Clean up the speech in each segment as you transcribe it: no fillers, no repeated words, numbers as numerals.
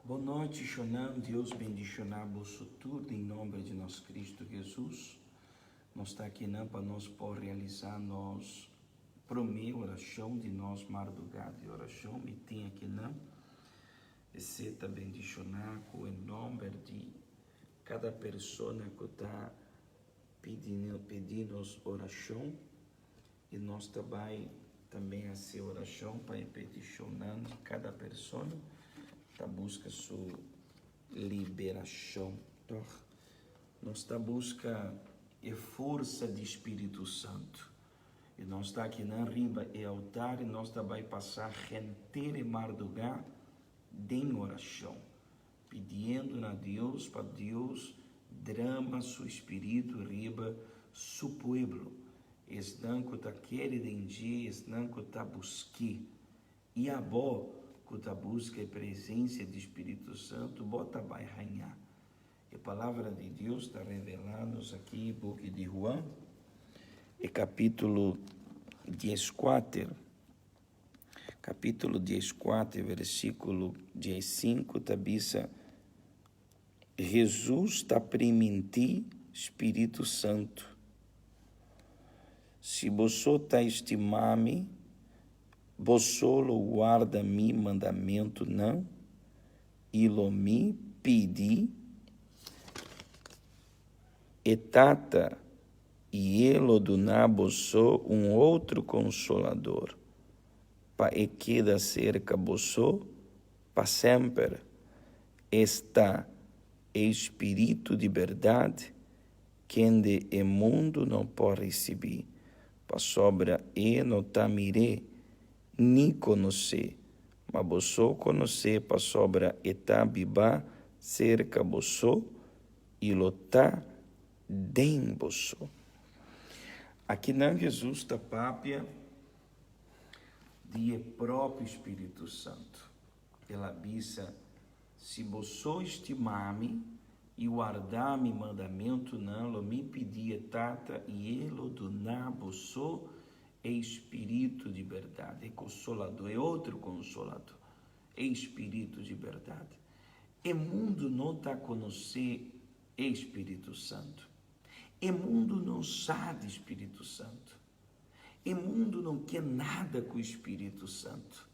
Bon nochi shonnan, Dios bendiciona boso tur den nomber di nos Cristo Jesus. Nos ta akinan pa nos por realisa nos prome oracion di nos marduga di oracion. Mi tin akinan esey ta bendiciona cu e nomber di cada persona cu ta pidi nos oracion. I nos ta bai tambe hasi orashon pa e petishonnan di kada persona ta buska su liberashon, tòg? Nos ta buska e forsa di Spiritu Santu. I nos ta akinan riba e altar i nos ta bai pasa henter e mardugá den orashon, pidiendo na Dios pa Dios drama su Spiritu riba su pueblo, esnan ku ta kere den dje, esnan ku ta busk'é. I abo ku ta buska e presensia di Spiritu Santu, bo ta bai haña. E Palabra di Dios ta revelá nos aki buki di Juan, e kapítulo dieskuater. Capítulo dieskuater, versículo diesinku ta bisa, Jesus ta primintí Spiritu Santu, Si boso ta stimá mi, boso lo warda mi mandamentunan, i lo mi pidi e Tata, I e lo duna boso un otro Consolador, pa e keda cerca boso pa semper, esta, e Spiritu di berdad, kende e mundu no por ricibi, pasobra e no ta mir'é ni conocé, ma boso conocé pasobra e ta biba cerca boso i lo ta den boso. Akinan Hesus ta papia di e propio Spiritu Santu. El a bisa, Si boso stima mi i warda mi mandamentunan, lo mi pidi e Tata i e lo duna boso e Spiritu di bèrdat, e Konsoladó, e otro Konsoladó, e Spiritu di bèrdat. E mundu no ta konosé E Spiritu Santu. E mundu no sa di Spiritu Santu. E mundu no ke nada ku Spiritu Santu.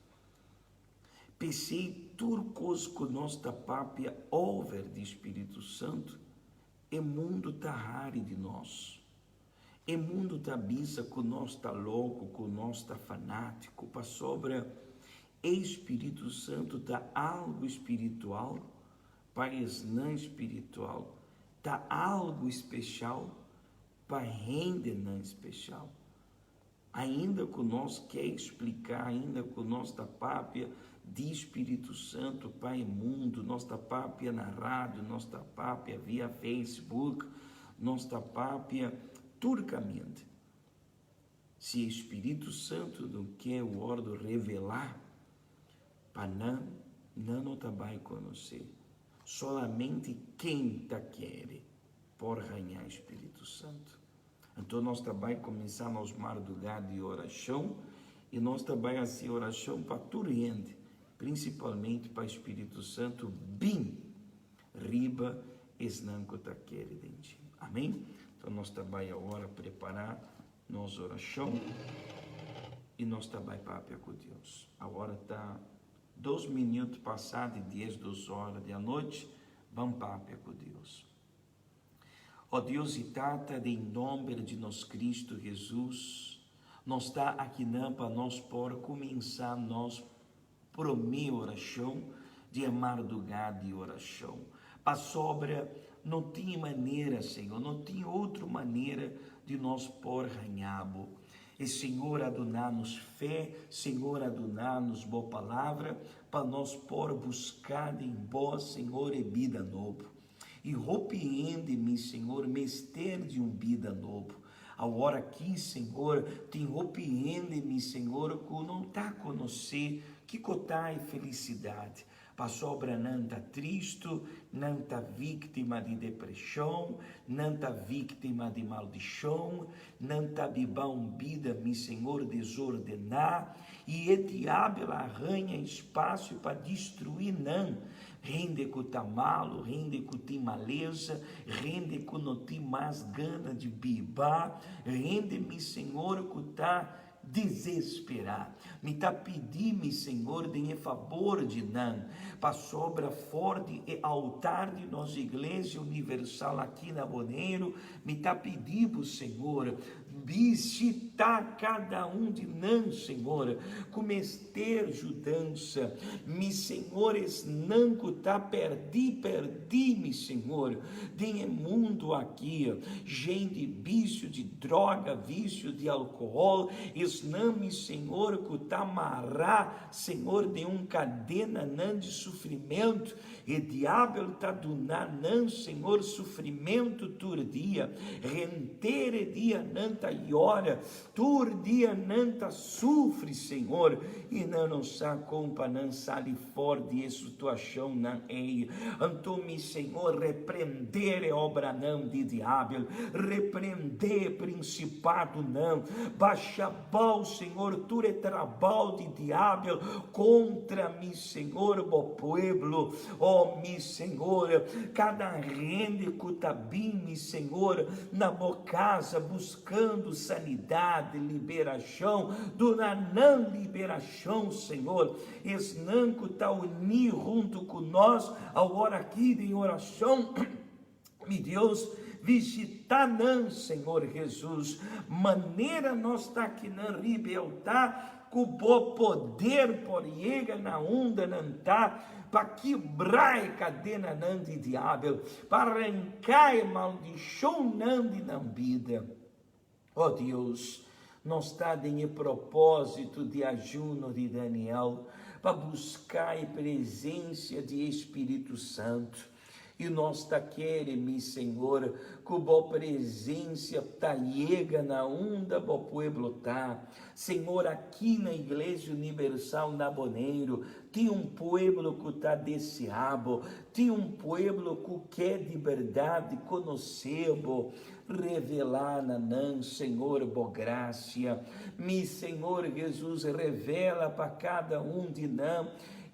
P'esei tur kos ku nos ta papia over di Spiritu Santu, e mundu ta hari di nos. E mundu ta bisa ku nos ta loko, ku nos ta fanátiko, pasobra e Spiritu Santu ta algu spiritual Pa esnan spiritual ta algu speshal pa hendenan speshal. Ainda ku nos ke splika, ainda ku nos ta papia di Spiritu Santu pa e mundu, nos ta papia na radio, nos ta papia via Facebook, nos ta papia tur kaminda. Si e Spiritu Santu no ke wòrdu revelá pa nan, nan no ta bai konosé. Solamente ken ta kere por haña e Spiritu Santu. Anto nos ta bai kuminsá nos mardugá di orashon i nos ta bai hasi orashon pa tur hende, prinsipalmente pa Spiritu Santu bin riba esnan ku ta kere den dje. Amen. Enton nos ta bai awor prepará nos orashon i nos ta bai papia ku Dios. Awor ta dos minüt pasá di diesdos ora di anochi, ban papia ku Dios. O Dios i Tata, den nomber di nos Cristo Jesus, nos ta akinan pa nos por kuminsá nos Promé orashon di e mardugá di orashon. Pasobra no tin manera, Señor, no tin otro manera di nos por haña Bo. E Señor a duna nos fe, Señor a duna nos Bo Palabra pa nos por busca den Bo, Señor, e bida nobo. I hopi hende, mi Señor, mester di un bida nobo. Awor aki, Señor, tin hopi hende, mi Señor, ku no ta konosé kiko ta e felisidat, pasobra nan ta tristu, nan ta víktima di depreshon, nan ta víktima di maldishon, nan ta biba un bida, mi Señor, desordená, i e diabel a haña espasio pa destruí nan. Hende ku ta malu, hende ku tin malesa, hende ku no tin mas gana di biba, hende, mi Señor, ku ta desesperá. Mi ta pidi, mi Señor, den e fabor di nan, pasobra for di e altar di nos Iglesia Universal aki na Boneiru, mi ta pidi Bo, Señor, Bishitá kada un di nan, Señor, ku mester judansa. Mi Señor, esnan ku ta pèrdí, pèrdí, mi Señor, den e mundu aki, jende bisio di droga, visio di alkohòl, esnan, mi Señor, ku ta mará, Señor, den un kadenanan di sufrimentu, E diabel ta duna nan, Señor, sufrimentu tur dia. Henter e dia nan ta yora, tur dia nan ta sufri, Señor, i nan no sa kon pa nan sali for di e situashonnan ei. Anto mi Señor, reprendé e obranan di diabel, reprendé e prinsipadonan, basha bou, Señor, tur e trabou di diabel kontra mi Señor, bo pueblo, oh mi Señor, cada hende cu ta bin, mi Señor, na bo casa buscando sanidad, liberacion, duna nan liberacion, Señor. Esnan cu ta uni hunto cu nos awor aki den oracion, Mi Dios, visita nan, Señor Jesus, manera nos ta akinan riba e altar, cu Bo poder por yega na unda nan ta, pa kibra e cadenanan di diabel, pa ranca e maldicionnan di nan bida. Oh Dios, nos ta den e propósito di ajuno di Daniel pa busca e presencia di e Spirito Santo. I nos ta kere, mi Señor, cu Bo presencia ta yega na unda Bo pueblo ta. Señor, aki na Iglesia Universal na Boneiru, tin un pueblo cu ta desea Bo, tin un pueblo cu ke di berdad conoce Bo. Revelá na nan, Señor, Bo gracia. Mi Señor Jesus, revela pa cada un di nan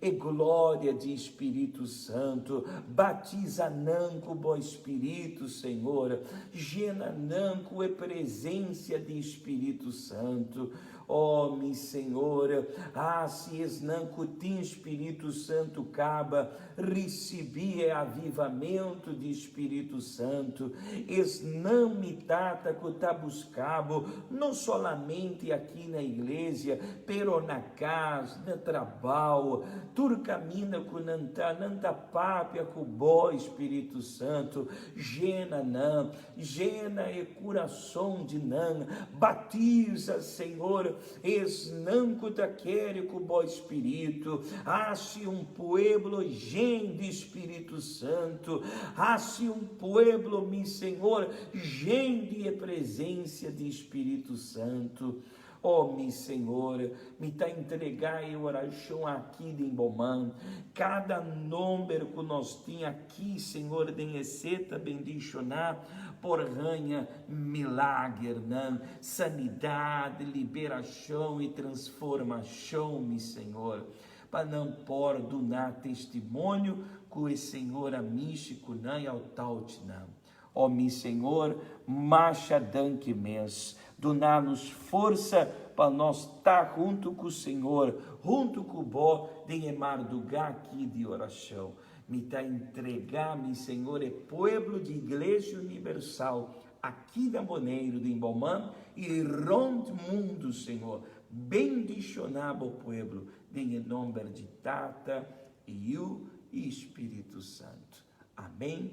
e gloria di Spiritu Santu. Batiza nan cu Bo Spiritu, Señor. Jena nan cu e presencia di Spiritu Santu. Oh, mi Señor, hasi esnan cu tin Spiritu Santu caba Risibi e avivamentu di Spiritu Santu. Esnan, mi Tata, ku ta buska Bo, no solamente aki na iglesia, pero na kas, na trabao, tur kaminda ku nan ta, nan ta papia ku Bo, Spiritu Santu. Jena nan, jena e kurason di nan. Batiza, Senhor, Esnan ku ta kere ku bo Spiritu, hasi un pueblo jen di Spiritu Santu, hasi un pueblo, mi Señor, jen di e presensia di Spiritu Santu. O mi Señor, mi ta entregá e orashon aki den bo man. Kada nomber ku nos tin aki, Señor, den e seta bendishoná, por haña milagernan, sanidad, liberacion y transformacion, mi Señor, pa nan por duna testimonio cu e Señor a mishi cu nan y a touch nan. O mi Señor, masha danki mes. Duna nos forsa pa nos ta hunto cu Señor, hunto cu Bo den e marduga aki di oracion. Mi ta entrega, mi Señor, e pueblo di Iglesia Universal aki na Boneiru den Bo man i rond mundu, Señor. Bendiciona Bo pueblo den e nomber di Tata, Yu i Spiritu Santu. Amen.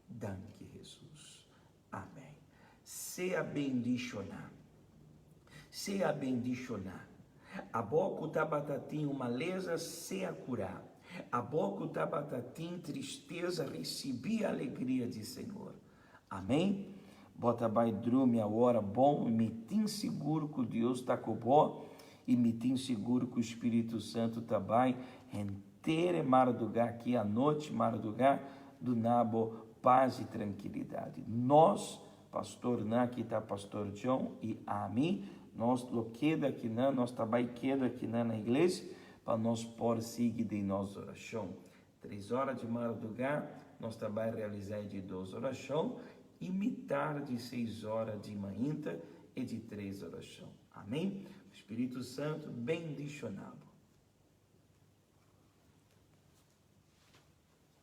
Danki Jesus. Amen. Sea bendiciona. Sea bendiciona. Abo cu tabata tin un maleza, sea cura. Abo cu tabata tin tristeza, ricibi alegria di Señor. Amen. Bo ta bai drumi awor bon, mi tin sigur cu Dios ta cu bo y mi tin sigur cu Spiritu Santo ta bai henter e marduga aki anochi marduga duna bo paz y trankilidad. Nos pastornan aki ta Pastor John y ami, nos lo keda akinan, nos ta bai keda akinan na iglesia pa nos por sigui den nos oracion. Tres ora di mardugá nos ta bai realisá e di dos orashon i mitar di seis ora di mainta e di tres orashon. Amén. Spiritu Santu bendishoná bo.